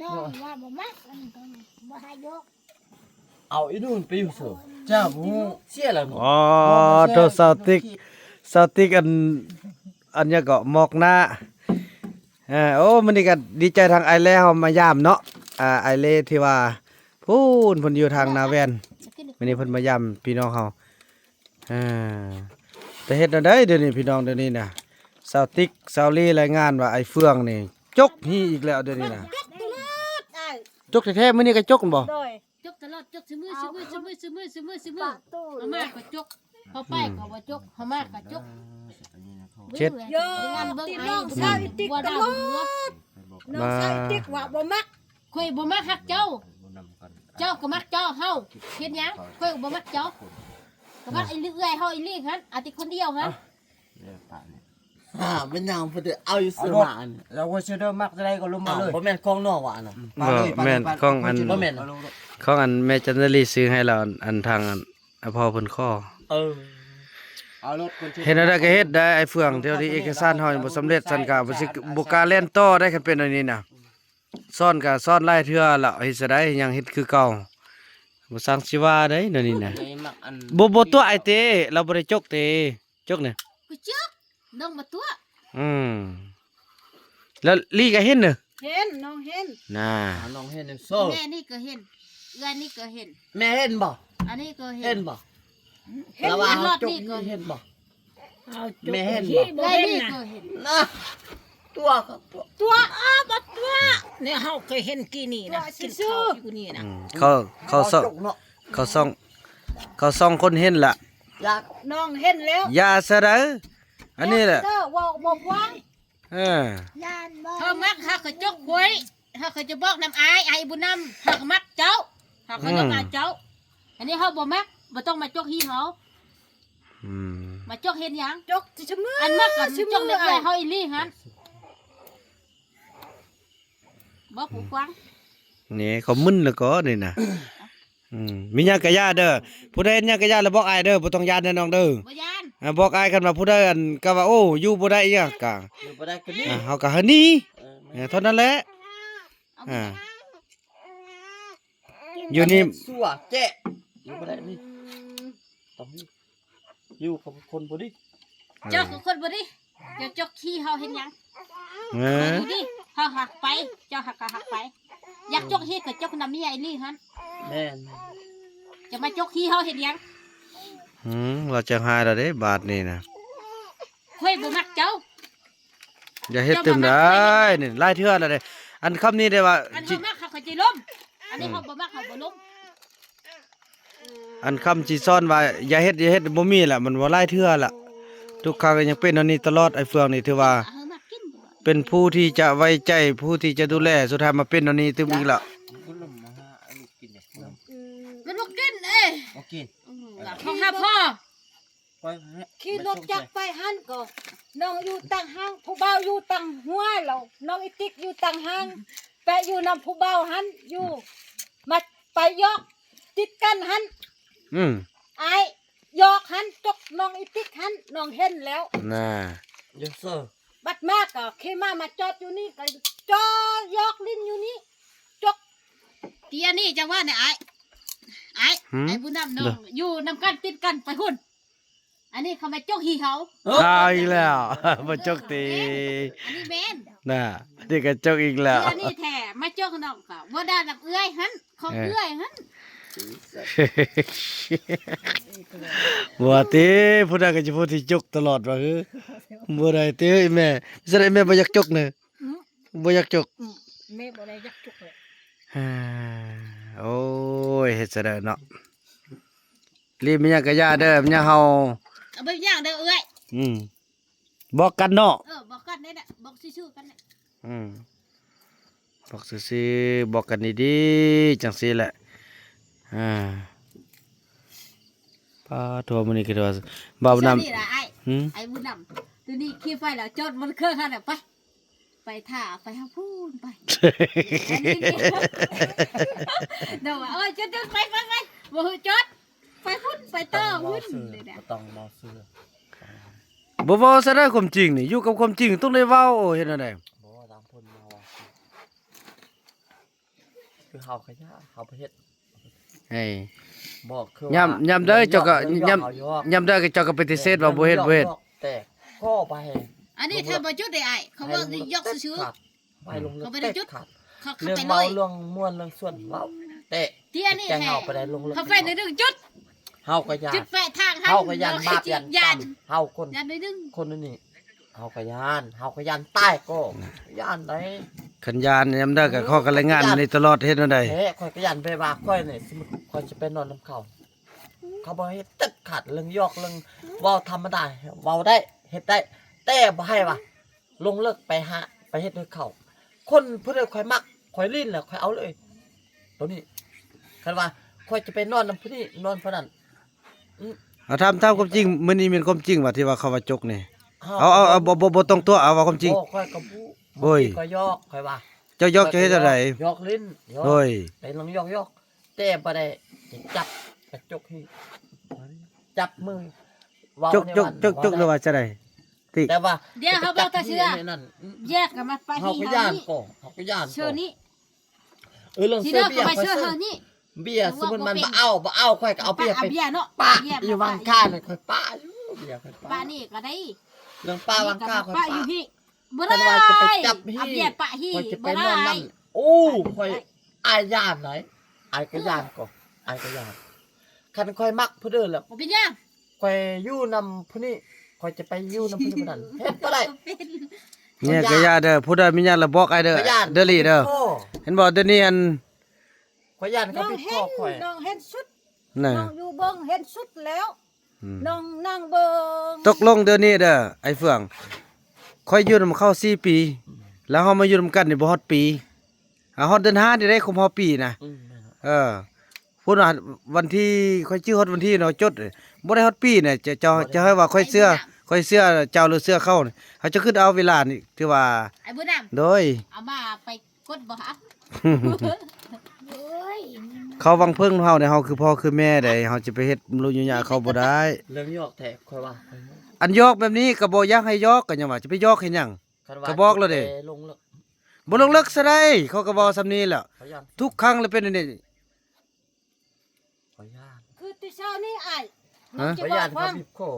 ນ້ອງວ່າບໍ່ມັກ ອັນນີ້ກໍບໍ່ໃຫ້ຍົກ. ເອົາອີນູນໄປຢູ່ເສີ ເຈົ້າບໍ່ຮູ້ເສຍແລ້ວ. ອໍ ໂທສາວຕິກ ສາວຕິກ ອັນ ອັນຫຍັງເກາະ ມອກໜ້າ. ເອີ ໂອ້ ມື້ນີ້ກໍດີໃຈທາງອ້າຍແລເຮົາມາຢາມເນາະ. ອ່າ ອ້າຍເລທີ່ວ່າ ພຸ້ນ ເພິ່ນຢູ່ທາງນາແວ່ນ ມື້ນີ້ເພິ່ນມາຢາມພີ່ນ້ອງເຮົາ. ອ່າ ແຕ່ເຮັດແນວໃດດຽວນີ້ພີ່ນ້ອງ ດຽວນີ້ນະ ສາວຕິກ ສາວລີລາຍງານວ່າໄອ້ເຟືອງນີ້ຈົກຮີອີກແລ້ວດຽວນີ້ນະ ຈົກຕະຫຼອດອ້າຍ ຈົກແທ້ໆ. ມື້ນີ້ກໍຈົກແມ່ນບໍ່? ໂດຍ ຈົກຕະຫຼອດ ຈົກຊຸມື້ ຊຸມື້ ຊຸມື້ ຊຸມື້ ຊຸມື້ ເອົາມາກໍຈົກ ເຮົາໄປກໍບໍ່ຈົກ ເຮົາມາກໍຈົກ. ເຈັດ ງານເບິ່ງ ຕິດນ້ອງຊາວອີຕິກຕະຫຼອດ ນ້ອງຊາວອີຕິກວ່າບໍ່ມັກ ຂ້ອຍບໍ່ມັກຮັກເຈົ້າ ເຈົ້າກໍມັກເຈົ້າ ເຮົາເຮັດຫຍັງ ຂ້ອຍກໍບໍ່ມັກເຈົ້າ ກໍມັກໄອ້ເອື້ອຍເຮົາອີ່ຫຼີຫັ້ນ ອາຕິຄົນດຽວຫັ້ນ. ອ່າ ເປັນຫຍັງເພິ່ນເອົາຢູ່ເຊື່ອມາອັນ ແລ້ວວ່າເຊື່ອເດີມັກຈັ່ງໃດກໍລົມມາເລີຍ ບໍ່ແມ່ນຂອງນ້ອງວ່າອັນນັ້ນ ມາເລີຍ ແມ່ນຂອງອັນ ບໍ່ແມ່ນ ຂອງອັນແມ່ຈັນນະລີຊື້ໃຫ້ລາວ ອັນທາງອັນ ອາພໍ່ເພິ່ນຂໍ ເອີ ເອົາລົດເພິ່ນ ເຮັດແນວໃດກໍເຮັດໄດ້ ໄອ້ເຟືອງ ເທື່ອທີ່ເອກະສານເຮົາຍັງບໍ່ສຳເລັດ ຊັ້ນກໍບໍ່ຊິ ບໍ່ກ້າແລ່ນຕໍ່ໄດ້ ຄັນເປັນອັນນີ້ນະ. ສອນກໍສອນຫຼາຍເທື່ອລະ ເຮັດຈັ່ງໃດ ຍັງເຮັດຄືເກົ່າ ບໍ່ຊ່າງຊິວ່າໃດ໋ ແນວນີ້ນະ. ບໍ່ ບໍ່ຕົວະອ້າຍເຕ ລາວບໍ່ໄດ້ຈົກເຕ ຈົກນີ້ ກໍຈົກ ນ້ອງບໍ່ຕົວະ. ອືມ ແລ້ວລີກໍເຫັນເນາະ ເຫັນ ນ້ອງເຫັນ ນະ ອ່າ ນ້ອງເຫັນ ໂຊ ແມ່ນີ້ກໍເຫັນ ເອື້ອຍນີ້ກໍເຫັນ ແມ່ເຫັນບໍ່? ອັນນີ້ກໍເຫັນ ເຫັນບໍ່? ເຫັນ ລະວ່າເຮົາຈົກນີ້ເຫັນບໍ່? ເຮົາຈົກ ແມ່ເຫັນບໍ່? ເອື້ອຍນີ້ກໍເຫັນ ນະ ຕົວະ ຕົວະ ຕົວະ ເອີ ບໍ່ຕົວະ ນີ້ເຮົາເຄີຍເຫັນກີ້ນີ້ນະ ກິນເຂົ້າຢູ່ນີ້ນະ ອືມ ເຂົາ ເຂົາສອງ ເຂົາສອງ ເຂົາສອງຄົນເຫັນລະ ນ້ອງເຫັນແລ້ວ ຢ່າຊະເດີ ອັນນີ້ແຫຼະ ເດີ ເວົ້າບໍ່ຟັງ. ເອີ ເຮົາມັກເຮົາກໍຈົກໄວ້ ເຮົາກໍຈະບອກນຳອ້າຍ ອ້າຍບຸນນຳ ເຮົາກໍມັກເຈົ້າ ເຮົາເຄົາລົບ ອືມ ອ້າຍເຈົ້າ ອັນນີ້ເຮົາບໍ່ມັກ ບໍ່ຕ້ອງມາຈົກຮີເຮົາ ອືມ ມາຈົກເຮັດຫຍັງ? ຈົກຊິຊະມື ອັນມັກກໍ ຊະມື ຈົກໃນເອື້ອຍເຮົາອີ່ຫຼີຫັ້ນ ບໍ່ຮູ້ຟັງ ນີ້ເຂົາມຶນແລ້ວກໍນີ້ນະ. ອືມ ມີຫຍັງກະຢ່າເດີ ຜູ້ໃດເຮັດຫຍັງກະຢ່າ ແລ້ວບອກອ້າຍເດີ ບໍ່ຕ້ອງຢ້ານເດີນ້ອງເດີ ບໍ່ຢ້ານ ອ່າ ບອກອ້າຍ ຄັນວ່າຜູ້ໃດ ອັນ ກະວ່າ ໂອ້ ຢູ່ບໍ່ໄດ້ອີ່ຫຍັງກະ ຢູ່ບໍ່ໄດ້ກໍໜີ ອ່າ ເຮົາກະໃຫ້ໜີ ເອີ ເທົ່ານັ້ນແຫຼະ ເອົາ ອ່າ ຢູ່ນີ້ ຊົ່ວແຈະ ຢູ່ບໍ່ໄດ້ນີ້ ຕ້ອງຢູ່ ຢູ່ກັບຄົນບໍ່ດີ ເຈົ້າຄືຄົນບໍ່ດີ ເຈົ້າຈົກຂີ້ເຮົາເຮັດຫຍັງ? ເອີ ຢູ່ດີ ເຮົາຫາກໄປ ເຈົ້າຫາກກໍຫາກໄປ ຢາກຈົກຂີ້ກໍຈົກນຳເມຍອີ່ຫຼີຫັ້ນ ແມ່ນ ຈະມາຈົກຂີ້ເຮົາເຮັດຫຍັງ? ອືມ ວ່າຈະຫາຍແລ້ວເດ້ບາດນີ້ນະ ຂ້ອຍບໍ່ມັກເຈົ້າ ຢ່າເຮັດຕື່ມໄດ້ ນີ້ຫຼາຍເທື່ອແລ້ວເດ້ ອັນຄຳນີ້ໄດ້ວ່າ ອັນເຮົາມັກເຮົາກໍຊິລົມ ອັນນີ້ເຮົາບໍ່ມັກເຮົາບໍ່ລົມ ອັນຄຳຊິສອນວ່າຢ່າເຮັດ ຢ່າເຮັດ ບໍ່ມີລະ ມັນເວົ້າຫຼາຍເທື່ອລະ ທຸກຄັ້ງກໍຍັງເປັນອັນນີ້ຕະຫຼອດ ໄອ້ເຟືອງນີ້ຖືວ່າເປັນຜູ້ທີ່ຈະໄວ້ໃຈ ຜູ້ທີ່ຈະດູແລ ສຸດທ້າຍມາເປັນອັນນີ້ຕື່ມອີກລະ ມັນບໍ່ກິນເດ້ ມັນບໍ່ກິນເອີຍ ບໍ່ກິນ ອືມ ຂອງຫາພໍ່ ຂີ່ລົດຈັກໄປຫັ້ນກໍ ນ້ອງຢູ່ຕ່າງຫ້າງ ຜູ້ບ່າວຢູ່ຕ່າງຫົວ ແລ້ວນ້ອງອີຕິກຢູ່ຕ່າງຫ້າງ ໄປຢູ່ນຳຜູ້ບ່າວຫັ້ນ ຢູ່ ມາໄປຢອກຕິດກັນຫັ້ນ ອືມ ອ້າຍຢອກຫັ້ນ ຈົກນ້ອງອີຕິກຫັ້ນ ນ້ອງເຫັນແລ້ວ ນະ ເດີ ບັດມາກໍຂີ່ມາ ມາຈອດຢູ່ນີ້ ກໍຈອດຢອກຫຼິ້ນຢູ່ນີ້ ຈົກ ຕຽນີ້ຈັ່ງວ່ານີ້ອ້າຍ ອ້າຍ ຫືມ ໄອ້ບຸນນຳນ້ອງ ເດີ ຢູ່ນຳກັນຕິດກັນໄປພຸ້ນ ອັນນີ້ເຂົາມາຈົກຮີເຮົາ ເອົາອີກແລ້ວ ມາຈົກຕີ ອັນນີ້ແມ່ນ ນະ ນີ້ກໍຈົກອີກແລ້ວ ອັນນີ້ແທ້ ມາຈົກນ້ອງກໍບໍ່ໄດ້ນຳເອື້ອຍຫັ້ນ ຂອງເອື້ອຍຫັ້ນ ບໍ່ຕິ ຜູ້ໃດກໍຈະຜູ້ທີ່ຈົກຕະຫຼອດວ່າ ບໍ່ໄດ້ຕິ ອີ່ແມ່ ຊັ້ນອີ່ແມ່ບໍ່ຢາກຈົກເນາະ ບໍ່ຢາກຈົກ ອືມ ແມ່ບໍ່ໄດ້ຢາກຈົກເລີຍ ໂອ້ຍ ເຮັດຊະເດີເນາະ ລີບມີຫຍັງກະຢ່າເດີ ມີຫຍັງເຮົາ ເອົາໄປຢ່າງເດີເອື້ອຍ ອືມ ບອກກັນເນາະ ເອີ ບອກກັນນີ້ແຫຼະ ບອກຊື່ໆກັນນີ້ ອືມ ບອກຊື່ໆ ບອກກັນດີໆ ຈັ່ງຊີ້ແຫຼະ ອ່າ ປາໂທ ມື້ນີ້ຄືວ່າ ບ່າວບຸນນຳ ນີ້ລະອ້າຍ ຫືມ ໄອ້ບຸນນຳ ໂຕນີ້ຂີ່ໄປແລ້ວ ຈອດມັນເຄື່ອງຫັ້ນແຫຼະ ໄປ ໄປຖ້າ ໄປຫາພຸ້ນ ໄປ ອັນນີ້ນີ້ ເນາະ ໂອ້ຍ ຈອດ ຈອດ ໄປ ໄປ ໄປ ບໍ່ຮູ້ຈອດ ໄປພຸ້ນ ໄປຕໍ່ພຸ້ນ ບໍ່ຕ້ອງເວົ້າຊື່ ບໍ່ຕ້ອງເວົ້າຊື່ ບໍ່ເວົ້າຊະໄດ້ຄວາມຈິງນີ້ ຢູ່ກັບຄວາມຈິງຕ້ອງໄດ້ເວົ້າ ເຮັດແນວໃດ ບໍ່ເວົ້າຕາມຄົນມາເວົ້າຊື່ ເຮົາກໍຢ່າ ເຮົາບໍ່ເຮັດ ເອີ ບໍ່ຄື ຍາມ ວ່າ ຍາມໃດເຈົ້າກໍ ເລື່ອງຢອກ ເລື່ອງຢອກ ຍາມ ເຮົາຢອກ ຍາມໃດກໍເຈົ້າກໍປະຕິເສດວ່າບໍ່ເຮັດ ເອີ ບໍ່ເຮັດ ແຕ່ກໍບໍ່ໃຫ້ ອັນນີ້ຖ້າບໍ່ຈຸດໄດ້ອ້າຍ ເຂົາເວົ້າຢອກຊື່ໆ ເຂົາບໍ່ໄດ້ຈຸດ ເຂົາ ເຂົາໄປເລື່ອງເວົ້າເລື່ອງມ່ວນເລື່ອງຊວນເວົ້າ ແຕ່ ທີ່ອັນນີ້ ແຕ່ເຮົາບໍ່ໄດ້ລົງເລິກ ເຂົາໄປໃນເລື່ອງຈຸດ ເຮົາກໍຢ້ານ ຈຸດໄຟທາງ ເຮົາກໍຢ້ານບາບຢ້ານກຳ ເຮົາຄົນ ຢ້ານໜ້ອຍໜຶ່ງ ຄົນນີ້ ເຮົາກໍຢ້ານ ເຮົາກໍຢ້ານຕາຍກໍຢ້ານໄດ໋ ຄັນຢ້ານຍາມໃດກໍ ເອີ ເຂົາກໍລາຍງານ ເຮົາກໍຢ້ານ ນີ້ຕະຫຼອດ ເຮັດແນວໃດ ແທ້ ຂ້ອຍກໍຢ້ານ ແບບວ່າຂ້ອຍນີ້ ສົມມຸດຂ້ອຍຊິໄປນອນນຳເຂົາ ເຂົາບໍ່ໃຫ້ເຮັດເດັດຂາດ ເລື່ອງຢອກເລື່ອງເວົ້າທຳມະດາ ເວົ້າໄດ້ ເຮັດໄດ້ ແຕ່ບໍ່ໃຫ້ວ່າລົງເລິກໄປຫາ ໄປເຮັດໃຫ້ເຂົາ ຄົນຜູ້ໃດຂ້ອຍມັກ ຂ້ອຍຫຼິ້ນແລ້ວຂ້ອຍເອົາເລີຍ ໂຕນີ້ ຄັນວ່າຂ້ອຍຈະໄປນອນນຳຜູ້ນີ້ ນອນຜູ້ນັ້ນ ອື ເອົາ ຖາມ ຖາມຄວາມຈິງ ມື້ນີ້ແມ່ນຄວາມຈິງຫວາ ທີ່ວ່າເຂົາວ່າຈົກນີ້ ເອົາ ເອົາ ເອົາ ບໍ່ ບໍ່ ບໍ່ຕ້ອງຕົວະ ເອົາເວົ້າຄວາມຈິງ ບໍ່ ຂ້ອຍກໍບໍ່ ໂອ້ຍ ຂ້ອຍກໍຢອກ ຂ້ອຍວ່າ ເຈົ້າຢອກ ເຈົ້າເຮັດແນວໃດ ຢອກຫຼິ້ນ ຢອກ ໂອ້ຍ ໄປລອງຢອກໆ ແຕ່ບໍ່ໄດ້ຈັບກະຈົກໃຫ້ ຈັບມື ເວົ້າ ຈົກ ຈົກ ຈົກ ຈົກ ຫຼືວ່າຈັ່ງໃດ ຕິ ແຕ່ວ່າ ດຽວເຮົາເວົ້າແຕ່ເຊື່ອ ແຍກກັນມາປະ ເຮົາກໍຢ້ານກໍ ເຮົາກໍຢ້ານກໍ ເຊື່ອນີ້ ເອີ ເລື່ອງເຊື່ອເບຍ ຂ້ອຍເຊື່ອເຮົານີ້ ເບຍ ສົມມຸດມັນບໍ່ເອົາ ບໍ່ເອົາ ຂ້ອຍກໍເອົາເບຍໄປປະຢູ່ວັງຄາ ຂ້ອຍປະຢູ່ ເບຍຂ້ອຍປະ ປະນີ້ກໍໄດ້ ເລື່ອງປະວັງຄາ ຂ້ອຍປະຢູ່ພີ້ ບໍ່ໄດ້ ຄັນວ່າຈະໄປຈັບຮີ້ ເອົາເບຍປະຮີ້ ຂ້ອຍຈະໄປນອນນຳ ໂອ້ ຂ້ອຍອາຍຢ້ານໃດ໋ ອາຍກໍຢ້ານກໍ ອາຍກໍຢ້ານ ຄັນຂ້ອຍມັກຜູ້ເດີແລ້ວ ບໍ່ເປັນຫຍັງ ຂ້ອຍຢູ່ນຳຜູ້ນີ້ ຂ້ອຍຈະໄປຢູ່ນຳຜູ້ນີ້ຜູ້ນັ້ນ ເຮັດບໍ່ໄດ້ ແຍກກໍຢ່າເດີ ຜູ້ໃດມີຍາດລະບອກອ້າຍເດີ ເດີລີເດີ ເຫັນບໍ່ ດຽວນີ້ອັນ ຂ້ອຍຢ້ານເຂົາບິດຄໍຂ້ອຍ ນ້ອງເຫັນສຸດ ນ້ອງຢູ່ເບິ່ງເຫັນສຸດແລ້ວ ອືມ ນ້ອງນັ່ງເບິ່ງ ຕົກລົງດຽວນີ້ເດີ ໄອ້ເຟືອງ ຂ້ອຍຢູ່ນຳເຂົາສີ່ປີ ແລ້ວເຮົາມາຢູ່ນຳກັນນີ້ບໍ່ຮອດປີ ຫາຮອດເດືອນຫ້ານີ້ໄດ້ຄົບຮອບປີນະ ອືມ ເອີ ພຸ້ນວ່າວັນທີ ຂ້ອຍຈື່ຮອດວັນທີເນາະ ຈົດ ບໍ່ໄດ້ຮອດປີນະ ເຈົ້າ ເຈົ້າ ເຈົ້າໃຫ້ວ່າຂ້ອຍເຊື່ອ ຂ້ອຍເຊື່ອເຈົ້າຫຼືເຊື່ອເຂົາ ເຮົາຈະຄຶດເອົາເວລານີ້ ຖືວ່າ ໄອ້ບຸນນຳ ໂດຍ ເອົາມາໄປກົດບໍ່ຫາ ເຂົາຫວັງເພິ່ງເຮົາໃດ໋ ເຮົາຄືພໍ່ຄືແມ່ໃດ໋ ເຮົາຈະໄປເຮັດລຸຍຍາເຂົາບໍ່ໄດ້ ເລື່ອງຢອກແທ້ ຂ້ອຍວ່າ ອັນຢອກແບບນີ້ກໍບໍ່ຢາກໃຫ້ຢອກ ກໍຍັງວ່າຈະໄປຢອກເຮັດຫຍັງ ຄັນວ່າ ກໍບອກແລ້ວເດ້ ລົງເລິກ ບໍ່ລົງເລິກຊະໃດ ເຂົາກໍເວົ້າສ່ຳນີ້ແຫຼະ ທຸກຄັ້ງລະເປັນອັນນີ້ ຂ້ອຍຢ້ານ ຄືແຕ່ເຊົ້ານີ້ອ້າຍ ຮະ ນ້ອງຈະບອກຟັງ ຂ້ອຍຢ້ານເຂົາບີບຄໍ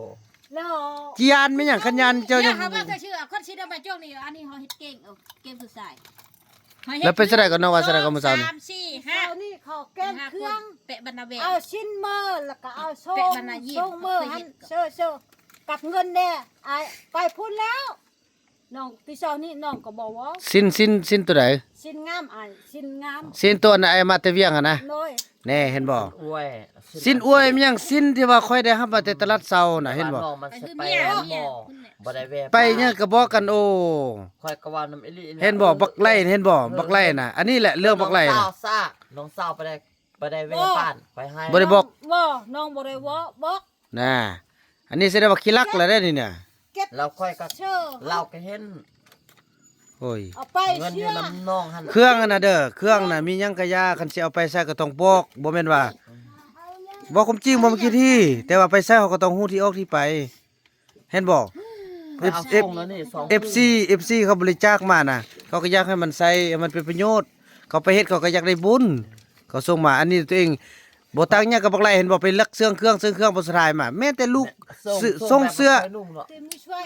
ແລ້ວ ຢ້ານແມ່ນຫຍັງ ຄັນຢ້ານເຈົ້າຍັງ ເຮົາວ່າແຕ່ເຊື່ອ ຄົນຊິໄດ້ມາຈົກນີ້ ອັນນີ້ເຮົາເຮັດເກັ່ງ ເອີ ເກັ່ງຄືຊາຍ ແລ້ວເປັນຈັ່ງໃດກໍນ້ອງວ່າຈັ່ງໃດກໍມື້ເຊົ້ານີ້ ສາມ ສີ່ ຫ້າ ເຊົ້ານີ້ເຂົາແກງເຄື່ອງ ແປະບັນນາແວ ເອົາຊີ້ນເມີ ແລ້ວກໍເອົາໂຊງ ແປະບັນນາຢີນ ໂຊງເມີຫັ້ນ ເຊີໆ ກັບເງິນແດ່ ອ້າຍ ໄປພຸ້ນແລ້ວ ນ້ອງ ແຕ່ເຊົ້ານີ້ນ້ອງກໍບໍ່ເວົ້າ ຊີ້ນ ຊີ້ນ ຊີ້ນໂຕໃດ? ຊີ້ນງາມອ້າຍ ຊີ້ນງາມ ຊີ້ນໂຕອັນອ້າຍມາແຕ່ວຽງຫັ້ນນະ ໂດຍ ແນ່ ເຫັນບໍ່? ຊີ້ນອວຍ ຊີ້ນອວຍແມ່ນຫຍັງ? ຊີ້ນທີ່ວ່າຂ້ອຍໄດ້ຮັບມາແຕ່ຕະຫຼາດເຊົ້ານະ ເຫັນບໍ່? ແຕ່ວ່ານ້ອງມັນຊິໄປ ແຕ່ວ່ານ້ອງມັນຊິໄປອັນໝໍ ບໍ່ໄດ້ແວ່ ໄປຫຍັງກໍບອກກັນ ໂອ້ ຂ້ອຍກໍວ່ານຳອີ່ຫຼີ ເຫັນບໍ່? ບັກໄຫຼ ເຫັນບໍ່? ເອີ ບັກໄຫຼນະ ອັນນີ້ແຫຼະເລື່ອງບັກໄຫຼນະ ນ້ອງສາວ ນ້ອງສາວໄປໄດ້ ໄປໄດ້ແວ່ ບໍ່ ບ້ານ ໄປໃຫ້ ບໍ່ໄດ້ບອກ ບໍ່ ນ້ອງບໍ່ໄດ້ເວົ້າ ບໍ່ ນະ ອັນນີ້ສະແດງວ່າຂີ້ລັກແລ້ວເດ້ນີ້ນະ ເກັບ ແລ້ວຂ້ອຍກໍ ເຊື່ອ ລາວກໍເຫັນ ໂອ້ຍ ເອົາໄປ ເງິນຢູ່ນຳນ້ອງຫັ້ນ ເຄື່ອງຫັ້ນນະເດີ ເຄື່ອງນະ ມີຫຍັງກະຢ່າ ຄັນຊິເອົາໄປໃສກໍຕ້ອງບອກ ບໍ່ແມ່ນວ່າ ອືມ ເວົ້າຄວາມຈິງບໍ່ແມ່ນຂີ້ຖີ່ ແຕ່ວ່າໄປໃສເຮົາກໍຕ້ອງຮູ້ທີ່ອອກທີ່ໄປ ເຫັນບໍ່? ເອັບ ເອັບ ເອັບຊີ ເອັບຊີເຂົາບໍລິຈາກມານະ ເຂົາກໍຢາກໃຫ້ມັນໃຊ້ ໃຫ້ມັນເປັນປະໂຫຍດ ເຂົາໄປເຮັດເຂົາກໍຢາກໄດ້ບຸນ ເຂົາສົ່ງມາ ອັນນີ້ຕົວເອງ ບໍ່ຕ່າງຫຍັງກັບບັກໄຫຼ ເຫັນບໍ່? ໄປລັກເຊື່ອງເຄື່ອງ ເຊື່ອງເຄື່ອງບໍ່ສະທາຍມາ ແມ້ແຕ່ລູກ ແມ່ນ ສົ່ງ ສົ່ງເສື້ອ ແບບບໍ່ຄ່ອຍນຸ່ງເນາະ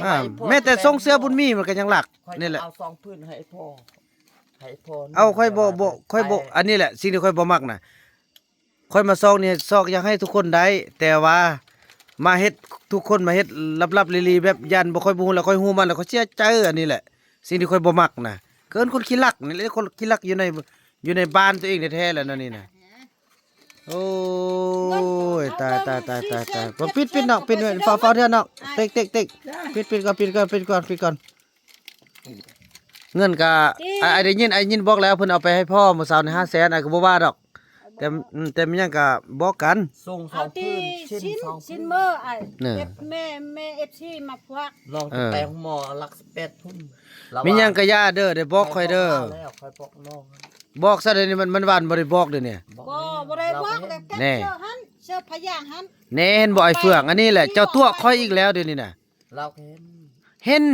ອ່າ ແມ້ແຕ່ສົ່ງເສື້ອບຸນມີມັນກໍຍັງລັກ ຂ້ອຍ ນີ້ແຫຼະ ເອົາສອງຜືນໃຫ້ພໍ່ ໃຫ້ພໍ່ ເອົາ ຂ້ອຍບໍ່ ບໍ່ ຂ້ອຍບໍ່ ໄປ ອັນນີ້ແຫຼະ ສິ່ງທີ່ຂ້ອຍບໍ່ມັກນະ ຂ້ອຍມາຊອກນີ້ ຊອກຢາກໃຫ້ທຸກຄົນໄດ້ ແຕ່ວ່າມາເຮັດ ທຸກຄົນມາເຮັດລັບໆລີໆ ແບບຢ້ານບໍ່ຄ່ອຍຮູ້ ແລ້ວຄ່ອຍຮູ້ມາ ແລ້ວຂ້ອຍເສຍໃຈ ອັນນີ້ແຫຼະ ສິ່ງທີ່ຂ້ອຍບໍ່ມັກນະ ເອີ້ນຄົນຂີ້ລັກນີ້ແຫຼະ ຄົນຂີ້ລັກຢູ່ໃນ ຢູ່ໃນບ້ານຕົວເອງແທ້ໆແຫຼະແນວນີ້ນະ ໂອ້ຍ ຕາຍ ຕາຍ ຕາຍ ຕາຍ ຕາຍ ປິດ ປິດເນາະ ປິດ ຟ້າວ ຟ້າວເທື່ອເນາະ ເຕັກ ເຕັກ ເຕັກ ປິດ ປິດກ່ອນ ປິດກ່ອນ ປິດກ່ອນ ປິດກ່ອນ ເງິນກະ ທີ່ ອ້າຍ ອ້າຍໄດ້ຍິນ ອ້າຍຍິນບອກແລ້ວ ເພິ່ນເອົາໄປໃຫ້ພໍ່ມື້ເຊົ້ານີ້ ຫ້າແສນ ອ້າຍກໍບໍ່ວ່າດອກ ແຕ່ ແຕ່ມີຫຍັງກະບອກກັນ ສົ່ງສອງ ເອົາທີ່ ຜືນ ຊີ້ນ ຊີ້ນ ສອງຜືນ ຊີ້ນເມີອ້າຍ ເອີ ເກັບແມ່ ແມ່ເອັບຊີມາຝາກ ນ້ອງຈະ ເອີ ໄປໂຮງໝໍຫຼັກສິບແປດພຸ້ນ ມີຫຍັງກະຢ່າເດີ ໄດ້ບອກຂ້ອຍເດີ ຂ້ອຍບອກແລ້ວ ຂ້ອຍບອກນ້ອງ ບອກຊະ ດຽວນີ້ມັນ ມັນຫວານບໍ່ໄດ້ບອກເດນີ້ ບໍ່ ບໍ່ໄດ້ບອກ ແຕ່ເກັບ ແນ່ ເຊື່ອຫັ້ນ ເຊື່ອພະຍານຫັ້ນ ແນ່ ເຫັນບໍ່ອ້າຍເຟືອງ ອັນນີ້ແຫຼະ ເຈົ້າຕົວະຂ້ອຍອີກແລ້ວດຽວນີ້ນະ ລາວກໍເຫັນ ເຫັນ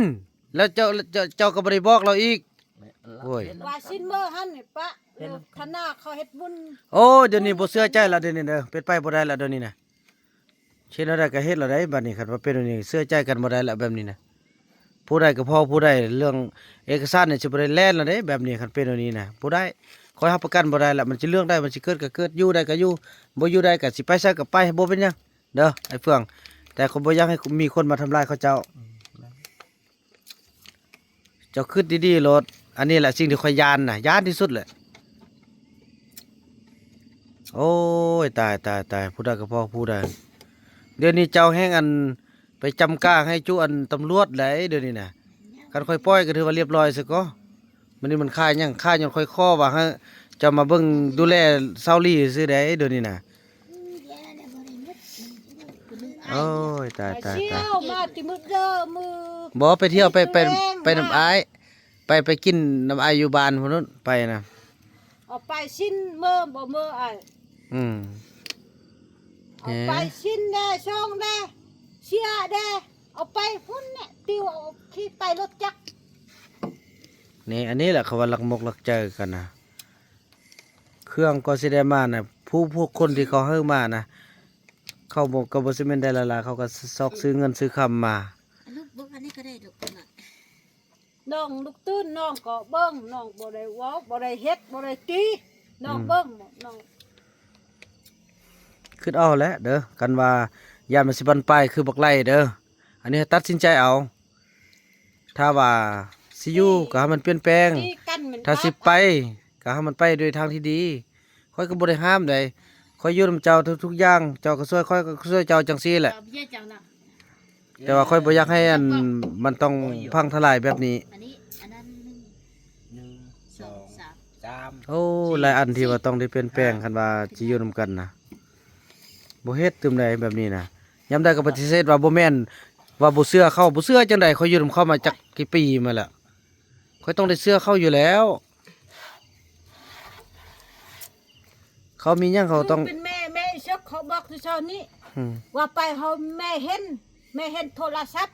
ແລ້ວເຈົ້າ ເຈົ້າ ເຈົ້າກໍບໍ່ໄດ້ບອກລາວອີກ ແມ່ນ ໂອ້ຍ ວ່າຊິນເມີຫັ້ນນີ້ປະ ເອີ ຄະນະເຂົາເຮັດບຸນ. ໂອ້ ດຽວນີ້ບໍ່ເຊື່ອໃຈລະ ດຽວນີ້ເດີ ເປັນໄປບໍ່ໄດ້ລະ ດຽວນີ້ນະ. ເຮັດແນວໃດກໍເຮັດແລ້ວໃດ໋ ບັດນີ້ ຄັນວ່າເປັນແນແນວນີ້ ເຊື່ອໃຈກັນບໍ່ໄດ້ແລ້ວ ແບບນີ້ນະ. ຜູ້ໃດກໍພໍຜູ້ໃດ ເລື່ອງເອກະສານນີ້ຊິບໍ່ໄດ້ແລ່ນແລ້ວເດ້ ແບບນີ້ ຄັນເປັນແນວນີ້ນະ ບໍ່ໄດ້. ຂ້ອຍຮັບປະກັນບໍ່ໄດ້ລະ ມັນຊິເລື່ອງໃດ ມັນຊິເກີດກໍເກີດ ຢູ່ໄດ້ກໍຢູ່ ບໍ່ຢູ່ໄດ້ກໍຊິໄປໃສກໍໄປ ບໍ່ເປັນຫຍັງເດີ ໄອ້ເຟືອງ. ແຕ່ຂ້ອຍບໍ່ຢາກໃຫ້ມີຄົນມາທຳລາຍເຂົາເຈົ້າ. ເຈົ້າຄິດດີໆໂລດ ອັນນີ້ແຫຼະສິ່ງທີ່ຂ້ອຍຢ້ານນະ ຢ້ານທີ່ສຸດແຫຼະ. ໂອ້ຍ ຕາຍ ຕາຍ ຕາຍ ຜູ້ໃດກໍພໍຜູ້ໃດ. ດຽວນີ້ເຈົ້າແຮ່ງ ອັນ ໄປຈຳກາງໃຫ້ຈຸ ອັນ ຕຳຫຼວດໄດ໋ ດຽວນີ້ນະ. ຄັນຂ້ອຍປ່ອຍກໍຖືວ່າລຽບລ້ອຍຊະກໍ. ມື້ນີ້ມັນຄາຫຍັງ ຄາຍ້ອນຂ້ອຍຂໍວ່າໃຫ້ເຈົ້າມາເບິ່ງດູແລຊາວລີຊື່ໄດ໋ ດຽວນີ້ນະ. ໂອ້ຍ ຕາຍ ຕາຍ ຕາຍ. ມາຕິມື້ເດີມື້ ບໍ່ ໄປທ່ຽວ ໄປ ໄປ ໄປນຳອ້າຍ ໄປ ໄປກິນນຳອ້າຍຢູ່ບ້ານພຸ້ນ ໄປນະ. ເອົາໄປຊິນເມີບໍ່ເມີອ້າຍ. ອືມ ເອົາໄປຊິນແດ່ ຊ່ອງແດ່ ເຊຍແດ່ ເອົາໄປພຸ້ນແຫຼະ ຕິວເອົາຂີ່ໄປລົດຈັກ. ນີ້ ອັນນີ້ແຫຼະເຂົາວ່າລັກມົກລັກໃຈກັນນະ. ເຄື່ອງກໍຊິໄດ້ມານະ ຜູ້ ພວກຄົນທີ່ເຂົາໃຫ້ມານະ ເຂົາບໍ່ ກໍບໍ່ຊິແມ່ນໄດ້ຫຼາຍໆ ເຂົາກໍຊອກຊື້ເງິນຊື້ຄຳມາ. ລູກເບິ່ງອັນນີ້ກໍໄດ້ດອກ ນ້ອງລຸກຕື່ນ ນ້ອງກໍເບິ່ງ ນ້ອງບໍ່ໄດ້ເວົ້າ ບໍ່ໄດ້ເຮັດ ບໍ່ໄດ້ຕີ ນ້ອງເບິ່ງ ນ້ອງ. ຄິດເອົາແຫຼະເດີ ຄັນວ່າຢ້ານມັນຊິບັ້ນປາຍຄືບັກໄລ່ເດີ ອັນນີ້ໃຫ້ຕັດສິນໃຈເອົາ. ຖ້າວ່າຊິຢູ່ກໍໃຫ້ມັນປ່ຽນແປງ ຖ້າຊິໄປກໍໃຫ້ມັນໄປໂດຍທາງທີ່ດີ. ຂ້ອຍກໍບໍ່ໄດ້ຫ້າມໃດ໋ ຂ້ອຍຢູ່ນຳເຈົ້າທຸກໆຢ່າງ ເຈົ້າກໍຊ່ວຍ ຂ້ອຍກໍຊ່ວຍເຈົ້າ ຈັ່ງຊີ້ແຫຼະ. ແຕ່ວ່າຂ້ອຍບໍ່ຢາກໃຫ້ ອັນ ມັນຕ້ອງພັງທະລາຍແບບນີ້. ໂອ້ ຫຼາຍອັນທີ່ວ່າຕ້ອງໄດ້ປ່ຽນແປງ ຄັນວ່າຊິຢູ່ນຳກັນນະ ບໍ່ເຮັດຕື່ມໃດແບບນີ້ນະ. ຍາມໃດກໍປະຕິເສດວ່າບໍ່ແມ່ນ ວ່າບໍ່ເຊື່ອເຂົາ ບໍ່ເຊື່ອຈັ່ງໃດ ຂ້ອຍຢູ່ນຳເຂົາມາຈັກກີ່ປີມາແລ້ວ ຂ້ອຍຕ້ອງໄດ້ເຊື່ອເຂົາຢູ່ແລ້ວ. ເຂົາມີຫຍັງເຂົາຕ້ອງ ເປັນແມ່ ແມ່ອີ່ເສິກເຂົາບອກແຕ່ເຊົ້ານີ້ ອືມ ວ່າໄປເຮົາແມ່ເຫັນ ແມ່ເຫັນໂທລະສັບ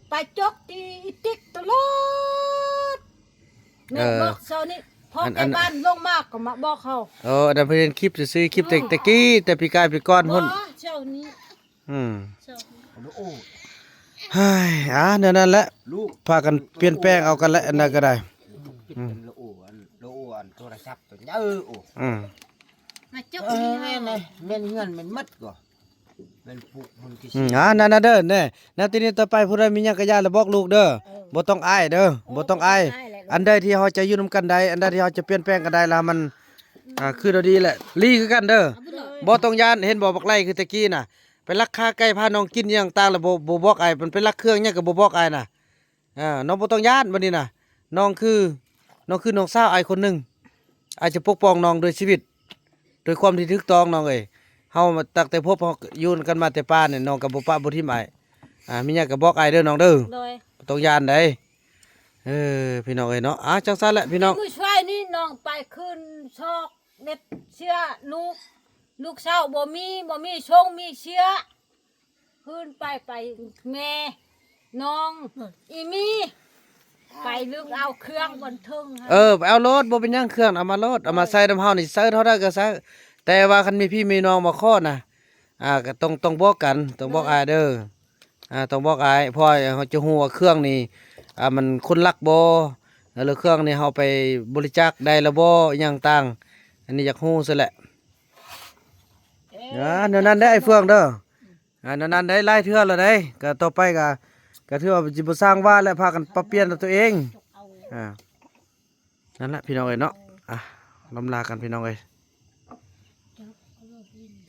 ໄປຈົກຕີອີຕິກຕະຫຼອດ ແມ່ບອກເຈົ້ານີ້ ພໍແຕ່ບ້ານລົງມາກໍມາບອກເຮົາ. ເອີ ອັນນັ້ນເພິ່ນເຫັນຄລິບຊື່ໆ ຄລິບແຕ່ ແຕ່ກີ້ ແຕ່ປີກາຍປີກ່ອນພຸ້ນ ເຈົ້ານີ້. ອືມ ເຮີ້ຍ ອ່າ ແນວນັ້ນແຫຼະ ພາກັນປ່ຽນແປງເອົາກັນແຫຼະ ອັນໃດກໍໄດ້. ອືມ ລະໂອ ອັນ ລະໂອ ອັນໂທລະສັບໂຕໃຫຍ່ ເອີ ໂອ ອືມ ມາຈົກ ເອີ ນີ້ ແມ່ນ ແມ່ນເຮືອນແມ່ນໝົດກໍ ແມ່ນປຸກມັນຄື ອືມ ອ່າ ນັ້ນນະເດີ ແນ່ ນັບແຕ່ນີ້ຕໍ່ໄປຜູ້ໃດມີຫຍັງກະຢ່າລະບອກລູກເດີ ເອີ ບໍ່ຕ້ອງອາຍເດີ ໂອ້ ບໍ່ຕ້ອງອາຍ ບໍ່ຕ້ອງອາຍແຫຼະ ອັນໃດທີ່ເຮົາຈະຢູ່ນຳກັນໄດ້ ອັນໃດທີ່ເຮົາຈະປ່ຽນແປງກັນໄດ້ລະ ມັນ ອ່າ ຄືດຽວດີແຫຼະ ລີຄືກັນເດີ ເອົາໄປເລີຍ ບໍ່ຕ້ອງຢ້ານ ເຫັນບໍ່ ບັກໄລ່ຄືແຕ່ກີ້ນະ ໄປລັກຂາໄກ່ພານ້ອງກິນຫຍັງຕ່າງລະ ບໍ່ ບໍ່ບອກອ້າຍ ມັນໄປລັກເຄື່ອງຫຍັງກໍບໍ່ບອກອ້າຍນະ. ອ່າ ນ້ອງບໍ່ຕ້ອງຢ້ານບັດນີ້ນະ ນ້ອງຄື ນ້ອງຄືນ້ອງສາວອ້າຍຄົນໜຶ່ງ ອ້າຍຈະປົກປ້ອງນ້ອງດ້ວຍຊີວິດ ດ້ວຍຄວາມທີ່ຖືກຕ້ອງນ້ອງເອີຍ. ເຮົາຕັ້ງແຕ່ພົບ ເຮົາຢູ່ນຳກັນມາແຕ່ປ່ານີ້ ນ້ອງກໍບໍ່ປະບໍ່ຖິ້ມອ້າຍ. ອ່າ ມີຫຍັງກໍບອກອ້າຍເດີນ້ອງເດີ ໂດຍ ບໍ່ຕ້ອງຢ້ານໃດ. ເອີ ພີ່ນ້ອງເອີຍເນາະ ອ່າ ຈັ່ງຊັ້ນແຫຼະພີ່ນ້ອງ. ມື້ຊວຍນີ້ນ້ອງໄປຄືນຊອກເລັບເຊຍລູກ ລູກສາວບໍ່ມີ ບໍ່ມີຊົງມີເຊຍ. ຄືນໄປ ໄປແມ່ນ້ອງອີ່ມີ ໄປລຶກເອົາເຄື່ອງບັນເທິງ. ເອີ ໄປເອົາໂລດ ບໍ່ເປັນຫຍັງ ເຄື່ອງເອົາມາໂລດ ເອົາມາໃສ່ນຳເຮົານີ້ ໃສ່ເທົ່າໃດກໍໃສ່. ແຕ່ວ່າຄັນມີພີ່ມີນ້ອງມາຂໍນະ ອ່າ ກໍຕ້ອງ ຕ້ອງບອກກັນ ຕ້ອງບອກອ້າຍເດີ. ອ່າ ຕ້ອງບອກອ້າຍ ເພາະເຮົາຈະຮູ້ວ່າເຄື່ອງນີ້ ອ່າ ມັນຄົນລັກບໍ່ ແລ້ວເຄື່ອງນີ້ເຮົາໄປບໍລິຈາກໄດ້ແລ້ວບໍ່ ອີ່ຫຍັງຕ່າງ ອັນນີ້ຢາກຮູ້ຊັ້ນແຫຼະ. ອ່າ ແນວນັ້ນເດ້ອ້າຍເຟືອງເດີ ອ່າ ແນວນັ້ນໄດ້ຫຼາຍເທື່ອແລ້ວເດ້. ກໍຕໍ່ໄປກໍ ກໍຖືວ່າຊິບໍ່ສ້າງວາດແລ້ວ ພາກັນປັບປ່ຽນຕົວເອງ. ອ່າ ນັ້ນແຫຼະພີ່ນ້ອງເອີຍເນາະ ອ່າ ລ່ຳລາກັນພີ່ນ້ອງເອີຍ.